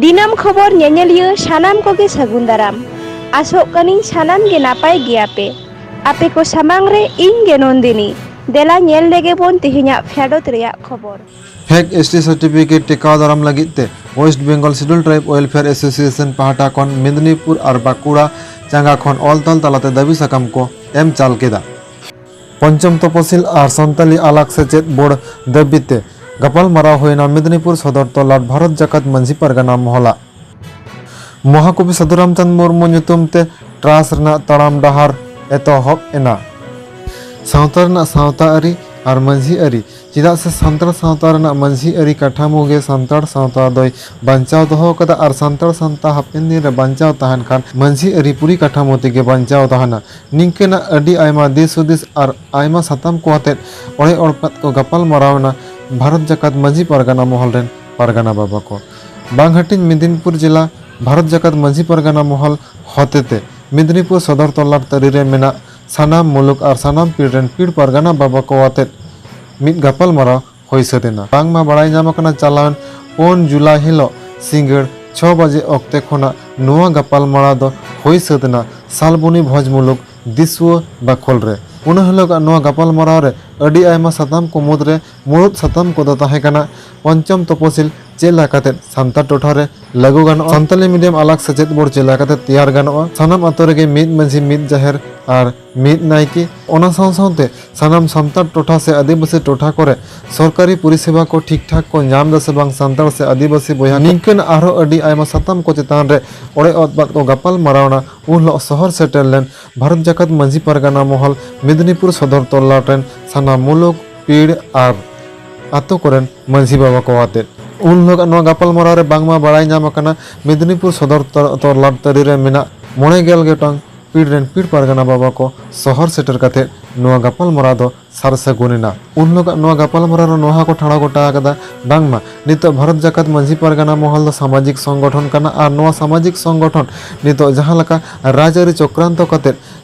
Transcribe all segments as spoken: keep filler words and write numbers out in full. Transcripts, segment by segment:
ᱫᱤᱱᱟᱹᱢ ᱠᱷᱚᱵᱚᱨ ᱧᱮᱧᱮᱞᱤᱭᱟᱹ ᱥᱟᱱᱟᱢ ᱠᱚᱜᱮ ᱥᱟᱹᱜᱩᱱ ᱫᱟᱨᱟᱢ᱾ ᱟᱥᱚᱜ ᱠᱟᱹᱱᱟᱹᱧ ᱥᱟᱱᱟᱢ ᱜᱮ ᱱᱟᱯᱟᱭ ᱜᱮᱭᱟᱯᱮ᱾ ᱟᱯᱮ ᱠᱚ ᱥᱟᱢᱟᱝ ᱨᱮ ᱤᱧ ᱜᱮ ᱱᱚᱱᱫᱤᱱᱤ᱾ ᱫᱮᱞᱟ ᱧᱮᱞ ᱞᱮᱜᱮ ᱵᱚᱱ ᱛᱮᱦᱮᱧᱟᱜ ᱯᱷᱮᱰᱚᱛ ᱨᱮᱭᱟᱜ ᱠᱷᱚᱵᱚᱨ᱾ ᱯᱷᱮᱠ ᱮᱥ ᱴᱤ ᱥᱟᱨᱴᱤᱯᱷᱤᱠᱮᱴ ᱴᱮᱠᱟᱣ ᱫᱟᱨᱟᱢ ᱞᱟᱹᱜᱤᱫ ᱛᱮ West Bengal schedule tribe welfare association ᱯᱟᱦᱴᱟ ᱠᱷᱚᱱ ᱢᱮᱫᱽᱱᱤᱯᱩᱨ ᱟᱨ ᱵᱟᱸᱠᱩᱲᱟ ᱪᱟᱸᱜᱟ ᱠᱷᱚᱱ ᱚᱞ ᱛᱚᱞ ᱛᱟᱞᱟᱛᱮ ᱫᱟᱹᱵᱤ ᱥᱟᱠᱟᱢ ᱠᱚ ᱮᱢ ᱪᱟᱞ ᱠᱮᱫᱟ᱾ ᱯᱚᱧᱪᱚᱢ ᱛᱚᱯᱚᱥᱤᱞ ᱟᱨ ᱥᱟᱱᱛᱟᱞᱤ ᱟᱞᱟᱜᱽ ᱥᱮᱪᱮᱫ ᱵᱳᱨᱰ ᱫᱟᱹᱵᱤ ᱛᱮ ᱜᱟᱯᱟᱞᱢᱟᱨᱟᱣ ᱦᱩᱭᱮᱱᱟ ᱢᱮᱫᱽᱱᱤᱯᱩᱨ ᱥᱚᱫᱚᱨ ᱛᱚᱞᱟᱴ ᱵᱷᱟᱨᱚᱛ ᱡᱟᱠᱟᱛ ᱢᱟᱹᱡᱷᱤ ᱯᱟᱨᱜᱟᱱᱟ ᱢᱚᱦᱚᱞᱟᱜ᱾ ᱢᱚᱦᱟᱠᱚᱵᱤ ᱥᱟᱹᱫᱷᱩ ᱨᱟᱢᱪᱟᱸᱫᱽ ᱢᱩᱨᱢᱩ ᱧᱩᱛᱩᱢ ᱛᱮ ᱴᱨᱟᱥᱴ ᱨᱮᱱᱟᱜ ᱛᱟᱲᱟᱢ ᱰᱟᱦᱟᱨ ᱮᱛᱚᱦᱚᱵ ᱮᱱᱟ᱾ ᱥᱟᱶᱛᱟ ᱨᱮᱱᱟᱜ ᱥᱟᱶᱛᱟ ᱟᱹᱨᱤ ᱟᱨ ᱢᱟᱹᱡᱷᱤ ᱟᱹᱨᱤ, ᱪᱮᱫᱟᱜ ᱥᱮ ᱥᱟᱱᱛᱟᱲ ᱥᱟᱶᱛᱟ ᱨᱮᱱᱟᱜ ᱢᱟᱹᱡᱷᱤ ᱟᱹᱨᱤ ᱠᱟᱴᱷᱟᱢᱳ ᱜᱮ ᱥᱟᱱᱛᱟᱲ ᱥᱟᱶᱛᱟ ᱫᱚᱭ ᱵᱟᱧᱪᱟᱣ ᱫᱚᱦᱚ ᱟᱠᱟᱫᱟ ᱟᱨ ᱥᱟᱱᱛᱟᱲ ᱥᱟᱶᱛᱟ ᱦᱟᱯᱮᱱ ᱫᱤᱱ ᱨᱮ ᱵᱟᱧᱪᱟᱣ ᱛᱟᱦᱮᱱ ᱠᱷᱟᱱ ᱢᱟᱹᱡᱷᱤ ᱟᱹᱨᱤ ᱯᱚᱨᱤᱠᱟᱴᱷᱟᱢᱳ ᱛᱮᱜᱮ ᱵᱟᱧᱪᱟᱣ ᱛᱟᱦᱮᱱᱟ᱾ ᱱᱤᱝᱠᱟᱹᱱᱟᱜ ᱟᱹᱰᱤ ᱟᱭᱢᱟ ᱫᱤᱥ ᱦᱩᱫᱤᱥ ᱟᱨ ᱟᱭᱢᱟ ᱥᱟᱛᱟᱢ ᱠᱚ ᱟᱛᱮᱫ ᱚᱲᱮ ᱚᱲᱯᱟᱛ ᱠᱚ ᱜᱟᱯᱟᱞ ᱢᱟᱨᱟᱣ ᱮᱱᱟ ᱵᱷᱟᱨᱚᱛ ᱡᱟᱠᱟᱛ ᱢᱟᱹᱡᱷᱤ ᱯᱟᱨᱜᱟᱱᱟ ᱢᱚᱦᱚᱞ ᱨᱮᱱ ᱯᱟᱨᱜᱟᱱᱟ ᱵᱟᱵᱟ ᱠᱚ᱾ ᱵᱟᱝ ᱦᱟᱹᱴᱤᱧ ᱢᱮᱫᱽᱱᱤᱯᱩᱨ ᱡᱮᱞᱟ ᱵᱷᱟᱨᱚᱛ ᱡᱟᱠᱟᱛ ᱢᱟᱹᱡᱷᱤ ᱯᱟᱨᱜᱟᱱᱟ ᱢᱚᱦᱚᱞ ᱦᱚᱛᱮᱛᱮ ᱢᱮᱫᱽᱱᱤᱯᱩᱨ ᱥᱚᱫᱚᱨ ᱛᱚᱞᱟᱴ ᱛᱟᱹᱨᱤ ᱨᱮ ᱢᱮᱱᱟᱜ ᱥᱟᱱᱟᱢ ᱢᱩᱞᱩᱠ ᱟᱨ ᱥᱟᱱᱟᱢ ᱯᱤᱲ ᱨᱮᱱ ᱯᱤᱲ ᱯᱟᱨᱜᱟᱱᱟ ᱵᱟᱵᱟ ᱠᱚ ᱟᱛᱮᱫ ᱢᱤᱫ ᱜᱟᱯᱟᱞ ᱢᱟᱨᱟᱣ ᱦᱩᱭ ᱥᱟᱹᱛ ᱮᱱᱟ᱾ ᱵᱟᱝᱢᱟ ᱵᱟᱲᱟᱭ ᱧᱟᱢ ᱟᱠᱟᱱᱟ ᱪᱟᱞᱟᱣᱮᱱ ᱯᱩᱱ ᱡᱩᱞᱟᱭ ᱦᱤᱞᱳᱜ ᱥᱤᱸᱜᱟᱹᱲ ᱪᱷᱚ ᱵᱟᱡᱮ ᱚᱠᱛᱮ ᱠᱷᱚᱱᱟᱜ ᱱᱚᱣᱟ ᱜᱟᱯᱟᱞ ᱢᱟᱨᱟᱣ ᱫᱚ ᱦᱩᱭ ᱥᱟᱹᱛ ᱮᱱᱟ ᱥᱟᱞᱵᱚᱱᱤ ᱵᱷᱚᱡᱽ ᱢᱩᱞᱩᱠ ᱫᱤᱥᱩᱣᱟᱹ ᱵᱟᱠᱷᱳᱞ ᱨᱮ᱾ ᱚᱱᱟ ᱦᱤᱞᱳᱜᱟᱜ ᱱᱚᱣᱟ ᱜᱟᱯᱟᱞ ᱢᱟᱨᱟᱣ ᱨᱮ ᱟᱹᱰᱤ ᱟᱭᱢᱟ ᱥᱟᱛᱟᱢ ᱠᱚ ᱢᱩᱫᱽᱨᱮ ᱢᱩᱲᱩᱫ ᱥᱟᱛᱟᱢ ᱠᱚᱫᱚ ᱛᱟᱦᱮᱸ ᱠᱟᱱᱟ ᱯᱚᱧᱪᱚᱢ ᱛᱚᱯᱚᱥᱤᱞ ᱪᱮᱫ ᱞᱮᱠᱟᱛᱮ ᱥᱟᱱᱛᱟᱲ ᱴᱚᱴᱷᱟ ᱨᱮ ᱞᱟᱹᱜᱩ ᱜᱟᱱᱚᱜᱼᱟ, ᱥᱟᱱᱛᱟᱞᱤ ᱢᱤᱰᱤᱭᱟᱢ ᱟᱞᱟᱜᱽ ᱥᱮᱪᱮᱫ ᱵᱳᱨᱰ ᱪᱮᱫ ᱞᱮᱠᱟᱛᱮ ᱛᱮᱭᱟᱨ ᱜᱟᱱᱚᱜᱼᱟ, ᱥᱟᱱᱟᱢ ᱟᱛᱳ ᱨᱮᱜᱮ ᱢᱤᱫ ᱢᱟᱹᱡᱷᱤ, ᱢᱤᱫ ᱡᱟᱦᱮᱨ ᱟᱨ ᱢᱤᱫ ᱱᱟᱭᱠᱮ, ᱚᱱᱟ ᱥᱟᱶ ᱥᱟᱶᱛᱮ ᱥᱟᱱᱟᱢ ᱥᱟᱱᱛᱟᱲ ᱴᱚᱴᱷᱟ ᱥᱮ ᱟᱹᱫᱤᱵᱟᱹᱥᱤ ᱴᱚᱴᱷᱟ ᱠᱚᱨᱮ ᱥᱚᱨᱠᱟᱨᱤ ᱯᱚᱨᱤᱥᱮᱵᱟ ᱠᱚ ᱴᱷᱤᱠ ᱴᱷᱟᱠ ᱠᱚ ᱧᱟᱢ ᱮᱫᱟ ᱥᱮ ᱵᱟᱝ ᱥᱟᱱᱛᱟᱲ ᱥᱮ ᱟᱹᱫᱤᱵᱟᱹᱥᱤ ᱵᱚᱭᱦᱟ ᱠᱚ, ᱱᱤᱝᱠᱟᱹᱱ ᱟᱨᱦᱚᱸ ᱟᱹᱰᱤ ᱟᱭᱢᱟ ᱥᱟᱛᱟᱢ ᱠᱚ ᱪᱮᱛᱟᱱ ᱨᱮ ᱚᱲᱮ ᱚᱛᱯᱟᱛ ᱠᱚ ᱜᱟᱯᱟᱞ ᱢᱟᱨᱟᱣ ᱮᱱᱟ᱾ ᱩᱱ ᱦᱤᱞᱳᱜ ᱥᱚᱦᱚᱨ ᱥᱮᱴᱮᱨ ᱞᱮᱱ ᱵᱷᱟᱨᱚᱛ ᱡᱟᱠᱟᱛ ᱢᱟᱹᱡᱷᱤ ᱯᱟᱨᱜᱟᱱᱟ ᱢᱚᱦᱚᱞ ᱢᱮᱫᱽᱱᱤᱯᱩᱨ ᱥᱚᱫᱚᱨ ᱛᱚᱞᱞᱟᱴ ᱨᱮᱱ ᱥᱟᱱᱟᱢ ᱢᱩᱞᱩᱠ, ᱯᱤᱲ ᱟᱨ ᱟᱛᱳ ᱠᱚᱨᱮᱱ ᱢᱟᱹᱡᱷᱤ ᱵᱟᱵᱟ ᱠᱚ ᱟᱛᱮᱫ᱾ ᱩᱱ ᱦᱤᱞᱳᱜ ᱱᱚᱣᱟ ᱜᱟᱯᱟᱞ ᱢᱟᱨᱟᱣ ᱨᱮ ᱵᱟᱝᱢᱟ ᱵᱟᱲᱟᱭ ᱧᱟᱢ ᱟᱠᱟᱱᱟ ᱢᱮᱫᱽᱱᱤᱯᱩᱨ ᱥᱚᱫᱚᱨ ᱛᱚ-, ᱛᱚᱞᱞᱟᱴ ᱛᱟᱹᱨᱤ ᱨᱮ ᱢᱮᱱᱟᱜ ᱢᱚᱬᱮ ᱜᱮᱞ ᱜᱚᱴᱟᱝ ᱯᱤᱲ ᱨᱮᱱ ᱯᱤᱲ ᱯᱟᱨᱜᱟᱱᱟ ᱵᱟᱵᱟ ᱠᱚ ᱥᱚᱦᱚᱨ ᱥᱮᱴᱮᱨ ᱠᱟᱛᱮᱫ ᱱᱚᱣᱟ ᱜᱟᱯᱟᱞ ᱢᱟᱨᱟᱣ ᱫᱚ ᱥᱟᱨ ᱥᱟᱹᱜᱩᱱ ᱮᱱᱟ᱾ ᱩᱱ ᱦᱤᱞᱳᱜᱟᱜ ᱱᱚᱣᱟ ᱜᱟᱯᱟᱞ ᱢᱟᱨᱟᱣ ᱨᱮ ᱱᱚᱣᱟ ᱦᱚᱸᱠᱚ ᱴᱷᱟᱲᱟᱣ ᱜᱚᱴᱟ ᱟᱠᱟᱫᱟ, ᱵᱟᱝᱢᱟ ᱱᱤᱛᱚᱜ ᱵᱷᱟᱨᱚᱛ ᱡᱟᱠᱟᱛ ᱢᱟᱹᱡᱷᱤ ᱯᱟᱨᱜᱟᱱᱟ ᱢᱚᱦᱚᱞ ᱫᱚ ᱥᱟᱢᱟᱡᱤᱠ ᱥᱚᱝᱜᱚᱴᱷᱚᱱ ᱠᱟᱱᱟ ᱟᱨ ᱱᱚᱣᱟ ᱥᱟᱢᱟᱡᱤᱠ ᱥᱚᱝᱜᱚᱴᱷᱚᱱ ᱱᱤᱛᱚᱜ ᱡᱟᱦᱟᱸ ᱞᱮᱠᱟ ᱨᱟᱡᱽᱟᱹᱨᱤ ᱪᱚᱠᱨᱟᱱᱛᱚ ᱠᱟᱛᱮᱫ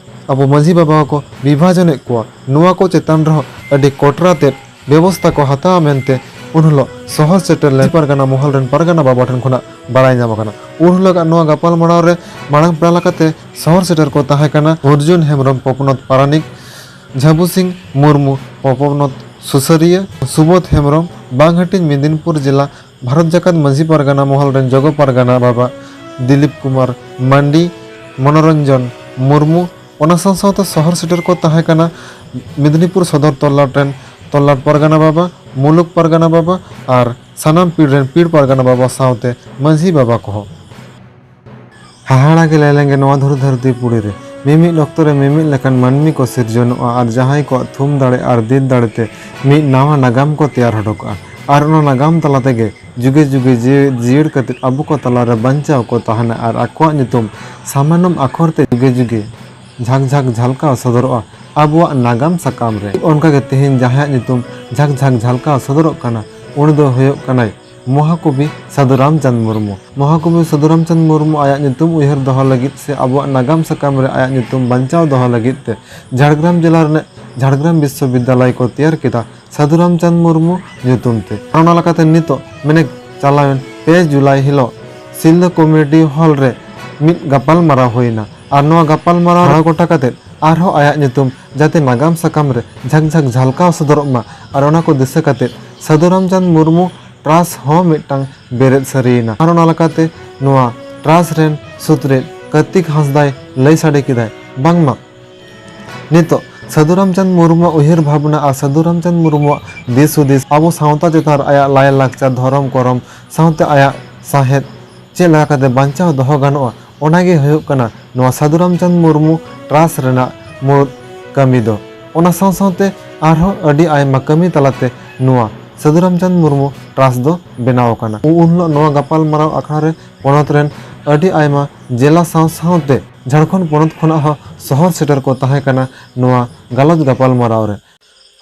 ᱟᱵᱚ ᱢᱟᱹᱡᱷᱤ ᱵᱟᱵᱟ ᱠᱚ ᱵᱤᱵᱷᱟᱡᱚᱱᱮᱫ ᱠᱚᱣᱟ, ᱱᱚᱣᱟ ᱠᱚ ᱪᱮᱛᱟᱱ ᱨᱮᱦᱚᱸ ᱟᱹᱰᱤ ᱠᱚᱴᱨᱟ ᱛᱮᱫ ᱵᱮᱵᱚᱥᱛᱷᱟ ᱠᱚ ᱦᱟᱛᱟᱣᱟ ᱢᱮᱱᱛᱮ ᱩᱱ ᱦᱤᱞᱳᱜ ᱥᱚᱦᱚᱨ ᱥᱮᱴᱮᱨ ᱞᱮᱱ ᱯᱟᱨᱜᱟᱱᱟ ᱢᱚᱦᱚᱞ ᱨᱮᱱ ᱯᱟᱨᱜᱟᱱᱟ ᱵᱟᱵᱟ ᱴᱷᱮᱱ ᱠᱷᱚᱱᱟᱜ ᱵᱟᱲᱟᱭ ᱧᱟᱢ ᱟᱠᱟᱱᱟ᱾ ᱩᱱ ᱦᱤᱞᱳᱜᱟᱜ ᱱᱚᱣᱟ ᱜᱟᱯᱟᱞᱢᱟᱨᱟᱣ ᱨᱮ ᱢᱟᱲᱟᱝ ᱯᱮᱲᱟ ᱞᱮᱠᱟᱛᱮ ᱥᱚᱦᱚᱨ ᱥᱮᱴᱮᱨ ᱠᱚ ᱛᱟᱦᱮᱸ ᱠᱟᱱᱟ ᱚᱨᱡᱩᱱ ᱦᱮᱢᱵᱨᱚᱢ ᱯᱚᱯᱚᱱᱚᱛ ᱯᱟᱨᱟᱱᱤᱠ, ᱡᱷᱟᱵᱩ ᱥᱤᱝ ᱢᱩᱨᱢᱩ ᱯᱚᱯᱚᱱᱚᱛ ᱥᱩᱥᱟᱹᱨᱤᱭᱟᱹ, ᱥᱩᱵᱳᱫᱷ ᱦᱮᱢᱵᱨᱚᱢ ᱵᱟᱝᱦᱟᱹᱴᱤᱧ ᱢᱮᱫᱤᱱᱯᱩᱨ ᱡᱮᱞᱟ ᱵᱷᱟᱨᱚᱛ ᱡᱟᱠᱟᱛ ᱢᱟᱹᱡᱷᱤ ᱯᱟᱨᱜᱟᱱᱟ ᱢᱚᱦᱚᱞ ᱨᱮᱱ ᱡᱚᱜᱚ ᱯᱟᱨᱜᱟᱱᱟ ᱵᱟᱵᱟ, ᱫᱤᱞᱤᱯ ᱠᱩᱢᱟᱨ ᱢᱟᱱᱰᱤ, ᱢᱚᱱᱳᱨᱚᱧᱡᱚᱱ ᱢᱩᱨᱢᱩ, ᱚᱱᱟ ᱥᱟᱶ ᱥᱟᱶᱛᱮ ᱥᱚᱦᱚᱨ ᱥᱮᱴᱮᱨ ᱠᱚ ᱛᱟᱦᱮᱸ ᱠᱟᱱᱟ ᱢᱮᱫᱤᱱᱤᱯᱩᱨ ᱥᱚᱫᱚᱨ ᱛᱚᱞᱞᱟᱴ ᱨᱮᱱ ᱛᱚᱞᱞᱟᱴ ᱯᱟᱨᱜᱟᱱᱟ ᱵᱟᱵᱟ, ᱢᱩᱞᱩᱠ ᱯᱟᱨᱜᱟᱱᱟ ᱵᱟᱵᱟ ᱟᱨ ᱥᱟᱱᱟᱢ ᱯᱤᱲ ᱨᱮᱱ ᱯᱤᱲ ᱯᱟᱨᱜᱟᱱᱟ ᱵᱟᱵᱟ ᱥᱟᱶᱛᱮ ᱢᱟᱹᱡᱷᱤ ᱵᱟᱵᱟ ᱠᱚᱦᱚᱸ᱾ ᱦᱟᱦᱟᱲᱟ ᱜᱮ ᱞᱟᱹᱭ ᱞᱮᱱᱜᱮ ᱱᱚᱣᱟ ᱫᱷᱩᱨᱩ ᱫᱷᱟᱹᱨᱛᱤ ᱯᱩᱨᱤ ᱨᱮ ᱢᱤᱢᱤᱫ ᱚᱠᱛᱚ ᱨᱮ ᱢᱤᱢᱤᱫ ᱞᱮᱠᱟᱱ ᱢᱟᱹᱱᱢᱤ ᱠᱚ ᱥᱤᱨᱡᱚᱱᱚᱜᱼᱟ ᱟᱨ ᱡᱟᱦᱟᱸᱭ ᱠᱚᱣᱟᱜ ᱛᱷᱩᱢ ᱫᱟᱲᱮ ᱟᱨ ᱫᱤᱞ ᱫᱟᱲᱮ ᱛᱮ ᱢᱤᱫ ᱱᱟᱣᱟ ᱱᱟᱜᱟᱢ ᱠᱚ ᱛᱮᱭᱟᱨ ᱦᱚᱴᱚ ᱠᱟᱜᱼᱟ ᱟᱨ ᱚᱱᱟ ᱱᱟᱜᱟᱢ ᱛᱟᱞᱟ ᱛᱮᱜᱮ ᱡᱩᱜᱮ ᱡᱩᱜᱮ ᱡᱤᱣᱮᱫ ᱡᱤᱭᱟᱹᱲ ᱠᱟᱛᱮ ᱟᱵᱚ ᱠᱚ ᱛᱟᱞᱟᱨᱮ ᱵᱟᱧᱪᱟᱣ ᱠᱚ ᱛᱟᱦᱮᱱᱟ ᱟᱨ ᱟᱠᱚᱣᱟᱜ ᱧᱩᱛᱩᱢ ᱥᱟᱢᱟᱱᱚᱢ ᱟᱠᱷᱚᱨ ᱛᱮ ᱡᱩᱜᱮ ᱡᱩᱜᱮ ᱡᱷᱟᱠ ᱡᱷᱟᱠ ᱡᱷᱟᱞᱠᱟᱣ ᱥᱚᱫᱚᱨᱚᱜᱼᱟ ᱟᱵᱚᱣᱟᱜ ᱱᱟᱜᱟᱢ ᱥᱟᱠᱟᱢ ᱨᱮ᱾ ᱚᱱᱠᱟᱜᱮ ᱛᱮᱦᱮᱧ ᱡᱟᱦᱟᱸᱭᱟᱜ ᱧᱩᱛᱩᱢ ᱡᱷᱟᱠ ᱡᱷᱟᱠ ᱡᱷᱟᱞᱠᱟᱣ ᱥᱚᱫᱚᱨᱚᱜ ᱠᱟᱱᱟ, ᱩᱱᱤ ᱫᱚ ᱦᱩᱭᱩᱜ ᱠᱟᱱᱟᱭ ᱢᱚᱦᱟᱠᱚᱵᱤ ᱥᱟᱹᱫᱷᱩ ᱨᱟᱢᱪᱟᱸᱫᱽ ᱢᱩᱨᱢᱩ᱾ ᱢᱚᱦᱟᱠᱚᱵᱤ ᱥᱟᱹᱫᱷᱩ ᱨᱟᱢᱪᱟᱸᱫᱽ ᱢᱩᱨᱢᱩ ᱟᱭᱟᱜ ᱧᱩᱛᱩᱢ ᱩᱭᱦᱟᱹᱨ ᱫᱚᱦᱚ ᱞᱟᱹᱜᱤᱫ ᱥᱮ ᱟᱵᱚᱣᱟᱜ ᱱᱟᱜᱟᱢ ᱥᱟᱠᱟᱢ ᱨᱮ ᱟᱭᱟᱜ ᱧᱩᱛᱩᱢ ᱵᱟᱧᱪᱟᱣ ᱫᱚᱦᱚ ᱞᱟᱹᱜᱤᱫ ᱛᱮ ᱡᱷᱟᱲᱜᱨᱟᱢ ᱡᱮᱞᱟ ᱨᱤᱱᱤᱡ ᱡᱷᱟᱲᱜᱨᱟᱢ ᱵᱤᱥᱥᱚᱵᱤᱫᱽᱫᱟᱞᱚᱭ ᱠᱚ ᱛᱮᱭᱟᱨ ᱠᱮᱫᱟ ᱥᱟᱹᱫᱷᱩ ᱨᱟᱢᱪᱟᱸᱫᱽ ᱢᱩᱨᱢᱩ ᱧᱩᱛᱩᱢ ᱛᱮ᱾ ᱚᱱᱟ ᱞᱮᱠᱟᱛᱮ ᱱᱤᱛᱚᱜ ᱢᱟᱱᱮ ᱪᱟᱞᱟᱣᱮᱱ ᱯᱮ ᱡᱩᱞᱟᱭ ᱦᱤᱞᱳᱜ ᱥᱤᱞᱫᱟᱹ ᱠᱚᱢᱤᱭᱩᱱᱤᱴᱤ ᱦᱚᱞ ᱨᱮ ᱢᱤᱫ ᱜᱟᱯᱟᱞ ᱢᱟᱨᱟᱣ ᱦᱩᱭᱮᱱᱟ ᱟᱨ ᱱᱚᱣᱟ ᱜᱟᱯᱟᱞ ᱢᱟᱨᱟᱣ ᱴᱷᱟᱲᱚ ᱜᱚᱴᱟ ᱠᱟᱛᱮ ᱟᱨᱦᱚᱸ ᱟᱭᱟᱜ ᱧᱩᱛᱩᱢ ᱡᱟᱛᱮ ᱱᱟᱜᱟᱢ ᱥᱟᱠᱟᱢ ᱨᱮ ᱡᱷᱟᱠ ᱡᱷᱟᱠ ᱡᱷᱟᱞᱠᱟᱣ ᱥᱚᱫᱚᱨᱚᱜ ᱢᱟ ᱟᱨ ᱚᱱᱟ ᱠᱚ ᱫᱤᱥᱟᱹ ᱠᱟᱛᱮ ᱥᱟᱹᱫᱷᱩ ᱨᱟᱢᱪᱟᱸᱫᱽ ᱢᱩᱨᱢᱩ ᱴᱨᱟᱥᱴ ᱦᱚᱸ ᱢᱤᱫᱴᱟᱝ ᱵᱮᱨᱮᱫ ᱥᱟᱹᱨᱤᱭᱮᱱᱟ᱾ ᱟᱨ ᱚᱱᱟ ᱞᱮᱠᱟᱛᱮ ᱱᱚᱣᱟ ᱴᱨᱟᱥᱴ ᱨᱮᱱ ᱥᱩᱛᱨᱮᱫ ᱠᱟᱨᱛᱤᱠ ᱦᱟᱸᱥᱫᱟᱭ ᱞᱟᱹᱭ ᱥᱟᱰᱮ ᱠᱮᱫᱟᱭ ᱵᱟᱝᱢᱟ ᱱᱤᱛᱚᱜ ᱥᱟᱹᱫᱷᱩ ᱨᱟᱢᱪᱟᱸᱫᱽ ᱢᱩᱨᱢᱩᱣᱟᱜ ᱩᱭᱦᱟᱹᱨ ᱵᱷᱟᱵᱽᱱᱟ ᱟᱨ ᱥᱟᱹᱫᱷᱩ ᱨᱟᱢᱪᱟᱸᱫᱽ ᱢᱩᱨᱢᱩᱣᱟᱜ ᱫᱤᱥ ᱦᱩᱫᱤᱥ ᱟᱵᱚ ᱥᱟᱶᱛᱟ ᱪᱮᱛᱟᱱ ᱨᱮ ᱟᱭᱟᱜ ᱞᱟᱭ ᱞᱟᱠᱪᱟᱨ, ᱫᱷᱚᱨᱚᱢ ᱠᱚᱨᱚᱢ ᱥᱟᱶᱛᱮ ᱟᱭᱟᱜ ᱥᱟᱶᱦᱮᱫ ᱪᱮᱫ ᱞᱮᱠᱟ ᱠᱟᱛᱮ ᱵᱟᱧᱪᱟᱣ ᱫᱚᱦᱚ ᱜᱟᱱᱚᱜᱼᱟ, ᱚᱱᱟᱜᱮ ᱦᱩᱭᱩᱜ ᱠᱟᱱᱟ ᱱᱚᱣᱟ ᱥᱟᱹᱫᱷᱩ ᱨᱟᱢᱪᱟᱸᱫᱽ ᱢᱩᱨᱢᱩ ᱴᱨᱟᱥᱴ ᱨᱮᱱᱟᱜ ᱢᱩᱲᱩᱫ ᱠᱟᱹᱢᱤ ᱫᱚ᱾ ᱚᱱᱟ ᱥᱟᱶ ᱥᱟᱶᱛᱮ ᱟᱨᱦᱚᱸ ᱟᱹᱰᱤ ᱟᱭᱢᱟ ᱠᱟᱹᱢᱤ ᱛᱟᱞᱟᱛᱮ ᱱᱚᱣᱟ ᱥᱟᱹᱫᱷᱩ ᱨᱟᱢᱪᱟᱸᱫᱽ ᱢᱩᱨᱢᱩ ᱴᱨᱟᱥᱴ ᱫᱚ ᱵᱮᱱᱟᱣ ᱟᱠᱟᱱᱟ᱾ ᱩᱱ ᱦᱤᱞᱳᱜ ᱱᱚᱣᱟ ᱜᱟᱯᱟᱞ ᱢᱟᱨᱟᱣ ᱟᱠᱷᱲᱟ ᱨᱮ ᱯᱚᱱᱚᱛ ᱨᱮᱱ ᱟᱹᱰᱤ ᱟᱭᱢᱟ ᱡᱮᱞᱟ ᱥᱟᱶ ᱥᱟᱶᱛᱮ ᱡᱷᱟᱲᱠᱷᱚᱸᱰ ᱯᱚᱱᱚᱛ ᱠᱷᱚᱱᱟᱜ ᱦᱚᱸ ᱥᱚᱦᱚᱨ ᱥᱮᱴᱮᱨ ᱠᱚ ᱛᱟᱦᱮᱸ ᱠᱟᱱᱟ ᱱᱚᱣᱟ ᱜᱟᱞᱚᱪ ᱜᱟᱯᱟᱞ ᱢᱟᱨᱟᱣ ᱨᱮ᱾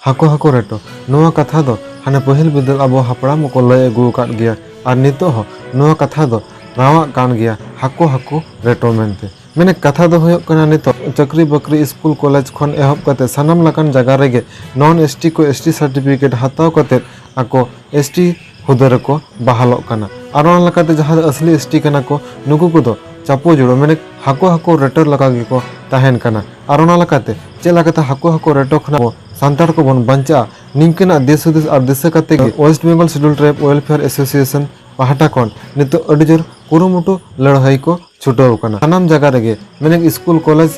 ᱦᱟᱹᱠᱩ ᱦᱟᱹᱠᱩ ᱨᱮᱴᱚ, ᱱᱚᱣᱟ ᱠᱟᱛᱷᱟ ᱫᱚ ᱦᱟᱱᱮ ᱯᱟᱹᱦᱤᱞ ᱵᱤᱫᱟᱹᱞ ᱟᱵᱚ ᱦᱟᱯᱲᱟᱢ ᱠᱚᱠᱚ ᱞᱟᱹᱭ ᱟᱹᱜᱩ ᱟᱠᱟᱫ ᱜᱮᱭᱟ ᱟᱨ ᱱᱤᱛᱚᱜ ᱦᱚᱸ ᱱᱚᱣᱟ ᱠᱟᱛᱷᱟ ᱫᱚ ᱨᱟᱣᱟᱜ ᱠᱟᱱ ᱜᱮᱭᱟ, ᱦᱟᱹᱠᱩ ᱦᱟᱹᱠᱩ ᱨᱮᱴᱚ ᱢᱮᱱᱛᱮ᱾ ᱢᱮᱱᱮ ᱠᱟᱛᱷᱟ ᱫᱚ ᱦᱩᱭᱩᱜ ᱠᱟᱱᱟ, ᱱᱤᱛᱚᱜ ᱪᱟᱹᱠᱨᱤ ᱵᱟᱹᱠᱨᱤ, ᱥᱠᱩᱞ ᱠᱚᱞᱮᱡᱽ ᱠᱷᱚᱱ ᱮᱦᱚᱵ ᱠᱟᱛᱮ ᱥᱟᱱᱟᱢ ᱞᱮᱠᱟᱱ ᱡᱟᱭᱜᱟ ᱨᱮᱜᱮ ᱱᱚᱱ ᱮᱥ ᱴᱤ ᱠᱚ ᱮᱥ ᱴᱤ ᱥᱟᱨᱴᱤᱯᱷᱤᱠᱮᱴ ᱦᱟᱛᱟᱣ ᱠᱟᱛᱮ ᱟᱠᱚ ᱮᱥ ᱴᱤ ᱦᱩᱫᱟᱹ ᱨᱮᱠᱚ ᱵᱟᱦᱟᱞᱚᱜ ᱠᱟᱱᱟ᱾ ᱟᱨ ᱚᱱᱟ ᱞᱮᱠᱟᱛᱮ ᱡᱟᱦᱟᱸ ᱫᱚ ᱟᱥᱞᱤ ᱮᱥ ᱴᱤ ᱠᱟᱱᱟ ᱠᱚ, ᱱᱩᱠᱩ ᱠᱚᱫᱚ ᱪᱟᱯᱚ ᱡᱩᱲᱩ, ᱢᱮᱱᱮ ᱦᱟᱹᱠᱩ ᱦᱟᱹᱠᱩ ᱨᱮᱴᱚ ᱞᱮᱠᱟ ᱜᱮᱠᱚ ᱛᱟᱦᱮᱱ ᱠᱟᱱᱟ᱾ ᱟᱨ ᱚᱱᱟ ᱞᱮᱠᱟᱛᱮ ᱪᱮᱫ ᱞᱮᱠᱟᱛᱮ ᱦᱟᱹᱠᱩ ᱦᱟᱹᱠᱩ ᱨᱮᱴᱚ ᱠᱷᱚᱱᱟᱜ ᱟᱵᱚ ᱥᱟᱱᱛᱟᱲ ᱠᱚᱵᱚᱱ ᱵᱟᱧᱪᱟᱜᱼᱟ, ᱱᱤᱝᱠᱟᱹᱱᱟᱜ ᱫᱤᱥ ᱦᱩᱫᱤᱥ ᱟᱨ ᱫᱤᱥᱟᱹ ᱠᱟᱛᱮ ᱜᱮ West Bengal schedule tribe welfare association ᱯᱟᱦᱴᱟ ᱠᱷᱚᱱ ᱱᱤᱛᱚᱜ ᱟᱹᱰᱤ ᱡᱳᱨ ᱠᱩᱨᱩᱢᱩᱴᱩ ᱞᱟᱹᱲᱦᱟᱹᱭ ᱠᱚ ᱪᱷᱩᱴᱟᱹᱣ ᱟᱠᱟᱱᱟ᱾ ᱥᱟᱱᱟᱢ ᱡᱟᱭᱜᱟ ᱨᱮᱜᱮ, ᱢᱮᱱᱮ ᱥᱠᱩᱞ, ᱠᱚᱞᱮᱡᱽ,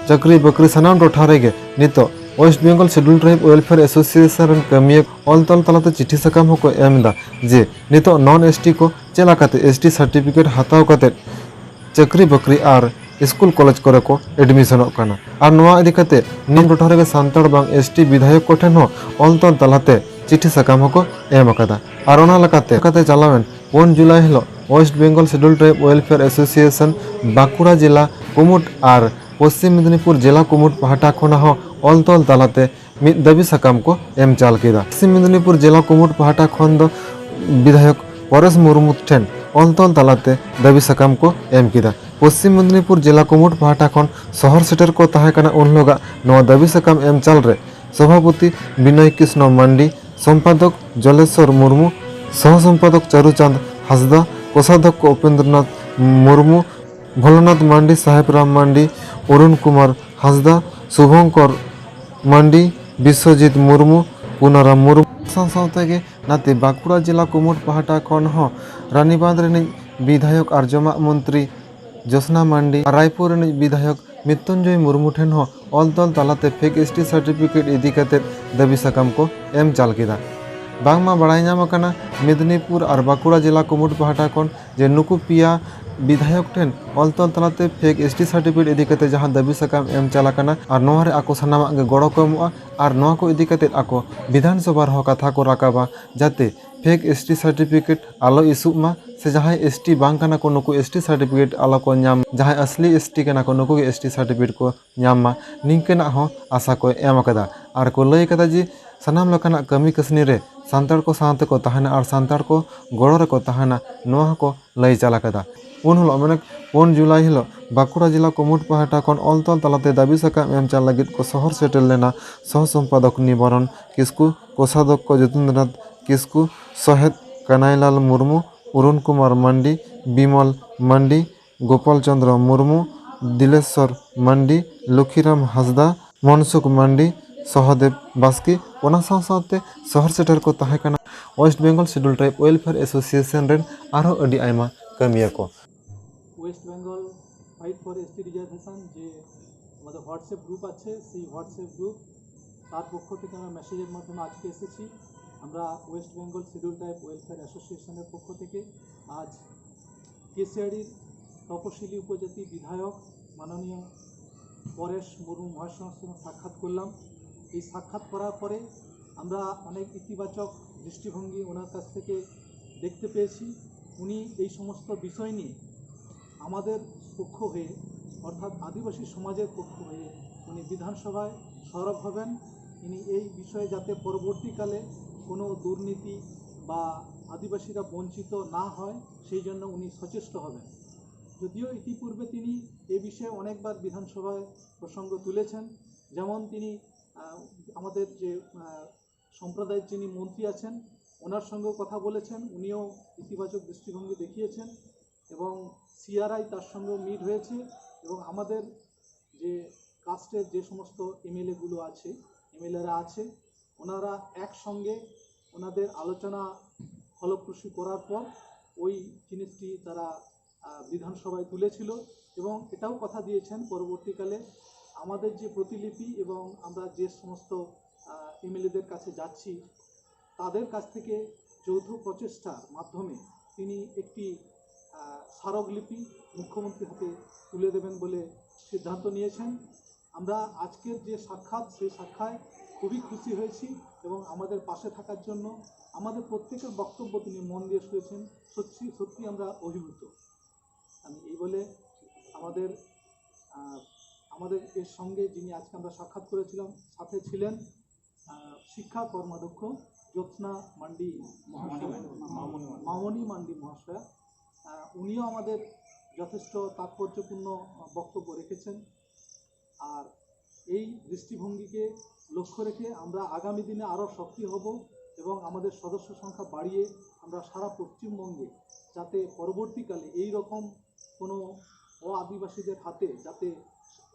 ᱪᱟᱹᱠᱨᱤ ᱵᱟᱹᱠᱨᱤ, ᱥᱟᱱᱟᱢ ᱴᱚᱴᱷᱟ ᱨᱮᱜᱮ ᱱᱤᱛᱚᱜ West Bengal schedule tribe welfare association ᱨᱮᱱ ᱠᱟᱹᱢᱤᱭᱟᱹ ᱚᱞ ᱛᱚᱞ ᱛᱟᱞᱟᱛᱮ ᱪᱤᱴᱷᱤ ᱥᱟᱠᱟᱢ ᱦᱚᱸᱠᱚ ᱮᱢ ᱮᱫᱟ ᱡᱮ ᱱᱤᱛᱚᱜ ᱱᱚᱱ ᱮᱥ ᱴᱤ ᱠᱚ ᱪᱮᱫ ᱞᱮᱠᱟᱛᱮ ᱮᱥ ᱴᱤ ᱥᱟᱨᱴᱤᱯᱷᱤᱠᱮᱴ ᱦᱟᱛᱟᱣ ᱠᱟᱛᱮ ᱪᱟᱹᱠᱨᱤ ᱵᱟᱹᱠᱨᱤ ᱟᱨ ᱥᱠᱩᱞ ᱠᱚᱞᱮᱡᱽ ᱠᱚᱨᱮ ᱠᱚ ᱮᱰᱢᱤᱥᱚᱱᱚᱜ ᱠᱟᱱᱟ᱾ ᱟᱨ ᱱᱚᱣᱟ ᱤᱫᱤ ᱠᱟᱛᱮ ᱱᱤᱢ ᱴᱚᱴᱷᱟ ᱨᱮᱜᱮ ᱥᱟᱱᱛᱟᱲ ᱵᱟᱝ ᱮᱥ ᱴᱤ ᱵᱤᱫᱷᱟᱭᱚᱠ ᱠᱚᱴᱷᱮᱱ ᱦᱚᱸ ᱚᱞ ᱛᱚᱞ ᱛᱟᱞᱟᱛᱮ ᱪᱤᱴᱷᱤ ᱥᱟᱠᱟᱢ ᱦᱚᱸᱠᱚ ᱮᱢ ᱟᱠᱟᱫᱟ᱾ ᱟᱨ ᱚᱱᱟ ᱞᱮᱠᱟᱛᱮ, ᱞᱮᱠᱟᱛᱮ ᱪᱟᱞᱟᱣᱮᱱ ᱯᱩᱱ ᱡᱩᱞᱟᱭ ᱦᱤᱞᱳᱜ West Bengal schedule tribe welfare association Bankura ᱡᱮᱞᱟ ᱠᱩᱢᱩᱴ ᱟᱨ ᱯᱚᱥᱪᱤᱢ ᱢᱮᱫᱤᱱᱤᱯᱩᱨ ᱡᱮᱞᱟ ᱠᱩᱢᱩᱴ ᱯᱟᱦᱴᱟ ᱠᱷᱚᱱᱟᱜ ᱦᱚᱸ ᱚᱞ ᱛᱚᱞ ᱛᱟᱞᱟᱛᱮ ᱢᱤᱫ ᱫᱟᱹᱵᱤ ᱥᱟᱠᱟᱢ ᱠᱚ ᱮᱢ ᱪᱟᱞ ᱠᱮᱫᱟ᱾ ᱯᱚᱥᱪᱤᱢ ᱢᱮᱫᱤᱱᱤᱯᱩᱨ ᱡᱮᱞᱟ ᱠᱩᱢᱩᱴ ᱯᱟᱦᱴᱟ ᱠᱷᱚᱱ ᱫᱚ ᱵᱤᱫᱷᱟᱭᱚᱠ ᱯᱚᱨᱮᱥ ᱢᱩᱨᱢᱩ ᱴᱷᱮᱱ ᱚᱞ ᱛᱚᱞ ᱛᱟᱞᱟᱛᱮ ᱫᱟᱹᱵᱤ ᱥᱟᱠᱟᱢ ᱠᱚ ᱮᱢ ᱠᱮᱫᱟ᱾ ᱯᱚᱥᱪᱤᱢ ᱢᱮᱫᱤᱱᱤᱯᱩᱨ ᱡᱮᱞᱟ ᱠᱩᱢᱩᱴ ᱯᱟᱦᱴᱟ ᱠᱷᱚᱱ ᱥᱚᱦᱚᱨ ᱥᱮᱴᱮᱨ ᱠᱚ ᱛᱟᱦᱮᱸ ᱠᱟᱱᱟ ᱩᱱ ᱦᱤᱞᱳᱜᱟᱜ ᱱᱚᱣᱟ ᱫᱟᱹᱵᱤ ᱥᱟᱠᱟᱢ ᱮᱢ ᱪᱟᱞ ᱨᱮ ᱥᱚᱵᱷᱟᱯᱚᱛᱤ ᱵᱤᱱᱚᱭ ᱠᱨᱤᱥᱱᱚ ᱢᱟᱱᱰᱤ, ᱥᱚᱢᱯᱟᱫᱚᱠ ᱡᱚᱞᱮᱥᱚᱨ ᱢᱩᱨᱢᱩ, ᱥᱚᱦᱚ ᱥᱚᱢᱯᱟᱫᱚᱠ ᱪᱟᱨᱩᱪᱟᱸᱫᱽ ᱦᱟᱸᱥᱫᱟ, ᱠᱳᱥᱟᱫᱷᱚᱠᱠᱷᱚ ᱩᱯᱮᱱᱫᱨᱚᱱᱟᱛᱷ ᱢᱩᱨᱢᱩ, ᱵᱷᱳᱞᱳᱱᱟᱛᱷ ᱢᱟᱱᱰᱤ, ᱥᱟᱦᱮᱵᱽᱨᱟᱢ ᱢᱟᱱᱰᱤ, ᱚᱨᱩᱱ ᱠᱩᱢᱟᱨ ᱦᱟᱸᱥᱫᱟ, ᱥᱩᱵᱷᱚᱝᱠᱚᱨ ᱢᱟᱱᱰᱤ, ᱵᱤᱥᱥᱚᱡᱤᱛ ᱢᱩᱨᱢᱩ, ᱯᱩᱱᱟᱨᱟᱢ ᱢᱩᱨᱢᱩ᱾ ᱥᱟᱶ ᱥᱟᱶᱛᱮ ᱜᱮ ᱱᱟᱛᱮ ᱵᱟᱸᱠᱩᱲᱟ ᱡᱮᱞᱟ ᱠᱩᱢᱩᱴ ᱯᱟᱦᱴᱟ ᱠᱷᱚᱱ ᱦᱚᱸ ᱨᱟᱱᱤᱵᱟᱸᱫᱷ ᱨᱤᱱᱤᱡ ᱵᱤᱫᱷᱟᱭᱚᱠ ᱟᱨ ᱡᱚᱢᱟᱜ ᱢᱚᱱᱛᱨᱤ ᱡᱳᱥᱱᱟ ᱢᱟᱱᱰᱤ ᱟᱨ ᱨᱟᱭᱯᱩᱨ ᱨᱤᱱᱤᱡ ᱵᱤᱫᱷᱟᱭᱚᱠ ᱢᱨᱤᱛᱩᱧᱡᱚᱭ ᱢᱩᱨᱢᱩ ᱴᱷᱮᱱ ᱦᱚᱸ ᱚᱞ ᱛᱚᱞ ᱛᱟᱞᱟᱛᱮ ᱯᱷᱮᱠ ᱮᱥ ᱴᱤ ᱥᱟᱨᱴᱤᱯᱷᱤᱠᱮᱴ ᱤᱫᱤ ᱠᱟᱛᱮ ᱫᱟᱹᱵᱤ ᱥᱟᱠᱟᱢ ᱠᱚ ᱮᱢ ᱪᱟᱞ ᱠᱮᱫᱟ᱾ ᱵᱟᱝᱢᱟ ᱵᱟᱲᱟᱭ ᱧᱟᱢ ᱟᱠᱟᱱᱟ, ᱢᱮᱫᱽᱱᱤᱯᱩᱨ ᱟᱨ ᱵᱟᱸᱠᱩᱲᱟ ᱡᱮᱞᱟ ᱠᱩᱢᱩᱴ ᱯᱟᱦᱴᱟ ᱠᱷᱚᱱ ᱡᱮ ᱱᱩᱠᱩ ᱯᱮᱭᱟ ᱵᱤᱫᱷᱟᱭᱚᱠ ᱴᱷᱮᱱ ᱚᱞ ᱛᱚᱞ ᱛᱟᱞᱟᱛᱮ ᱯᱷᱮᱠ ᱮᱥ ᱴᱤ ᱥᱟᱨᱴᱤᱯᱷᱤᱠᱮᱴ ᱤᱫᱤ ᱠᱟᱛᱮ ᱡᱟᱦᱟᱸ ᱫᱟᱹᱵᱤ ᱥᱟᱠᱟᱢ ᱮᱢ ᱪᱟᱞ ᱟᱠᱟᱱᱟ ᱟᱨ ᱱᱚᱣᱟ ᱨᱮ ᱟᱠᱚ ᱥᱟᱱᱟᱢᱟᱜ ᱜᱮ ᱜᱚᱲᱚ ᱠᱚ ᱮᱢᱚᱜᱼᱟ ᱟᱨ ᱱᱚᱣᱟ ᱠᱚ ᱤᱫᱤ ᱠᱟᱛᱮ ᱟᱠᱚ ᱵᱤᱫᱷᱟᱱ ᱥᱚᱵᱷᱟ ᱨᱮᱦᱚᱸ ᱠᱟᱛᱷᱟ ᱠᱚ ᱨᱟᱠᱟᱵᱟ, ᱡᱟᱛᱮ ᱯᱷᱮᱠ ᱮᱥ ᱴᱤ ᱥᱟᱨᱴᱤᱯᱷᱤᱠᱮᱴ ᱟᱞᱚ ᱤᱥᱩᱜ ᱢᱟ, ᱥᱮ ᱡᱟᱦᱟᱸᱭ ᱮᱥ ᱴᱤ ᱵᱟᱝ ᱠᱟᱱᱟ ᱠᱚ ᱱᱩᱠᱩ ᱮᱥ ᱴᱤ ᱥᱟᱨᱴᱤᱯᱷᱤᱠᱮᱴ ᱟᱞᱚ ᱠᱚ ᱧᱟᱢ, ᱡᱟᱦᱟᱸᱭ ᱟᱥᱞᱤ ᱮᱥ ᱴᱤ ᱠᱟᱱᱟ ᱠᱚ ᱱᱩᱠᱩ ᱜᱮ ᱮᱥ ᱴᱤ ᱥᱟᱨᱴᱤᱯᱷᱤᱠᱮᱴ ᱠᱚ ᱧᱟᱢ ᱢᱟ, ᱱᱤᱝᱠᱟᱹᱱᱟᱜ ᱦᱚᱸ ᱟᱥᱟ ᱠᱚ ᱮᱢ ᱟᱠᱟᱫᱟ᱾ ᱟᱨ ᱠᱚ ᱞᱟᱹᱭ ᱟᱠᱟᱫᱟ ᱡᱮ ᱥᱟᱱᱟᱢ ᱞᱮᱠᱟᱱᱟᱜ ᱠᱟᱹᱢᱤ ᱠᱟᱹᱥᱱᱤ ᱨᱮ ᱥᱟᱱᱛᱟᱲ ᱠᱚ ᱥᱟᱶᱛᱮ ᱠᱚ ᱛᱟᱦᱮᱱᱟ ᱟᱨ ᱥᱟᱱᱛᱟᱲ ᱠᱚ ᱜᱚᱲᱚ ᱨᱮᱠᱚ ᱛᱟᱦᱮᱱᱟ, ᱱᱚᱣᱟ ᱦᱚᱸᱠᱚ ᱞᱟᱹᱭ ᱪᱟᱞ ᱟᱠᱟᱫᱟ᱾ ᱩᱱ ᱦᱤᱞᱳᱜ ᱢᱟᱱᱮ ᱯᱩᱱ ᱡᱩᱞᱟᱭ ᱦᱤᱞᱳᱜ ᱵᱟᱸᱠᱩᱲᱟ ᱡᱮᱞᱟ ᱠᱩᱢᱩᱴ ᱯᱟᱦᱴᱟ ᱠᱷᱚᱱ ᱚᱞ ᱛᱚᱞ ᱛᱟᱞᱟᱛᱮ ᱫᱟᱹᱵᱤ ᱥᱟᱠᱟᱢ ᱮᱢ ᱪᱟᱞ ᱞᱟᱹᱜᱤᱫ ᱠᱚ ᱥᱚᱦᱚᱨ ᱥᱮᱴᱮᱨ ᱞᱮᱱᱟ ᱥᱚᱦᱚ ᱥᱚᱢᱯᱟᱫᱚᱠ ᱱᱤᱵᱟᱨᱚᱱ ᱠᱤᱥᱠᱩ, ᱠᱳᱥᱟᱫᱷᱚᱠᱠᱷᱚ ᱡᱚᱛᱤᱱᱫᱨᱚᱱᱟᱛᱷ ᱠᱤᱥᱠᱩ, ᱥᱚᱦᱮᱫ ᱠᱟᱱᱟᱭᱞᱟᱞ ᱢᱩᱨᱢᱩ, ᱚᱨᱩᱱ ᱠᱩᱢᱟᱨ ᱢᱟᱱᱰᱤ, ᱵᱤᱢᱚᱞ ᱢᱟᱱᱰᱤ, ᱜᱳᱯᱟᱞ ᱪᱚᱸᱫᱽᱨᱚ ᱢᱩᱨᱢᱩ, ᱫᱤᱞᱮᱥᱥᱚᱨ ᱢᱟᱱᱰᱤ, ᱞᱚᱠᱷᱤᱨᱟᱢ ᱦᱟᱸᱥᱫᱟ, ᱢᱚᱱᱥᱩᱠ ᱢᱟᱱᱰᱤ, ᱥᱚᱦᱚᱫᱮᱵ ᱵᱟᱥᱠᱮ, ᱚᱱᱟ ᱥᱟᱶ ᱥᱟᱶᱛᱮ ᱥᱚᱦᱚᱨ ᱥᱮᱴᱮᱨ ᱠᱚ ᱛᱟᱦᱮᱸ ᱠᱟᱱᱟ West Bengal schedule tribe welfare association ᱨᱮᱱ ᱟᱨᱦᱚᱸ ᱟᱹᱰᱤ ᱟᱭᱢᱟ ᱠᱟᱹᱢᱤᱭᱟᱹ ᱠᱚ᱾ West Bengal Fight for S T Reservation, ᱡᱮ ᱟᱢᱟᱫᱮᱨ WhatsApp group আছে, সেই WhatsApp group, তার পক্ষ থেকে আমরা মেসেজের মাধ্যমে আজকে এসেছি। আমরা West Bengal schedule tribe welfare অ্যাসোসিয়েশনের পক্ষ থেকে আজ কেশিয়াড়ির তপশিলি উপজাতি বিধায়ক মাননীয় পরেশ মুর্মু মহাশয়ের সঙ্গে সাক্ষাৎ করলাম। এই সাক্ষাৎ করার পরে আমরা অনেক ইতিবাচক দৃষ্টিভঙ্গি ওনার কাছ থেকে দেখতে পেয়েছি। উনি এই সমস্ত বিষয় নিয়ে আমাদের পক্ষ হয়ে, অর্থাৎ আদিবাসী সমাজের পক্ষ হয়ে উনি বিধানসভায় সরব হবেন। তিনি এই বিষয়ে যাতে পরবর্তীকালে কোনো দুর্নীতি বা আদিবাসীরা বঞ্চিত না হয়, সেই জন্য উনি সচেষ্ট হবেন। যদিও ইতিপূর্বে তিনি এ বিষয়ে অনেকবার বিধানসভায় প্রসঙ্গ তুলেছেন, যেমন তিনি, আহ, আমাদের যে, আহ, সম্প্রদায়ের যিনি মন্ত্রী আছেন, ওনার সঙ্গেও কথা বলেছেন, উনিও ইতিবাচক দৃষ্টিভঙ্গি দেখিয়েছেন এবং সিআরআই তার সঙ্গেও মিট হয়েছে এবং আমাদের যে কাস্টের যে সমস্ত এমএলএগুলো আছে, এমএলএরা আছে, ওনারা একসঙ্গে ওনাদের আলোচনা ফলপ্রসূ করার পর ওই জিনিসটি তারা, আহ, বিধানসভায় তুলেছিল এবং এটাও কথা দিয়েছেন পরবর্তীকালে আমাদের যে প্রতিলিপি এবং আমরা যে সমস্ত, আহ, এমএলএদের কাছে যাচ্ছি, তাদের কাছ থেকে যৌথ প্রচেষ্টার মাধ্যমে তিনি একটি, আহ, স্মারকলিপি মুখ্যমন্ত্রীর হাতে তুলে দেবেন বলে সিদ্ধান্ত নিয়েছেন। আমরা আজকের যে সাক্ষাৎ, সেই সাক্ষায় খুবই খুশি হয়েছি এবং আমাদের পাশে থাকার জন্য আমাদের প্রত্যেকের বক্তব্য তিনি মন দিয়ে শুনেছেন। সত্যি, সত্যি আমরা অভিভূত। আমি এই বলে আমাদের, আহ, আমাদের এর সঙ্গে যিনি আজকে আমরা সাক্ষাৎ করেছিলাম, সাথে ছিলেন, আহ, শিক্ষা কর্মাধ্যক্ষ জ্যোৎস্না মান্ডি মহাশয়া, মামনি মান্ডি মহাশয়া, আহ, উনিও আমাদের যথেষ্ট তাৎপর্যপূর্ণ বক্তব্য রেখেছেন। আর এই দৃষ্টিভঙ্গিকে লক্ষ্য রেখে আমরা আগামী দিনে আরও সক্রিয় হব এবং আমাদের সদস্য সংখ্যা বাড়িয়ে আমরা সারা পশ্চিমবঙ্গে যাতে পরবর্তীকালে এই রকম কোনো অ আদিবাসীদের হাতে যাতে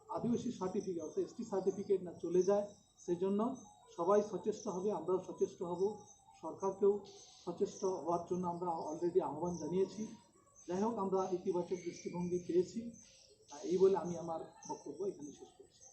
আদিবাসী সার্টিফিকেট অর্থাৎ এসটি সার্টিফিকেট না চলে যায়, সেজন্য সবাই সচেষ্ট হবে, আমরাও সচেষ্ট হব, সরকারকেও সচেষ্ট হওয়ার জন্য আমরা অলরেডি আহ্বান জানিয়েছি। যাই হোক, আমরা ইতিবাচক দৃষ্টিভঙ্গি পেয়েছি। আহ, এই বলে আমি আমার বক্তব্য এখানে শেষ করছি।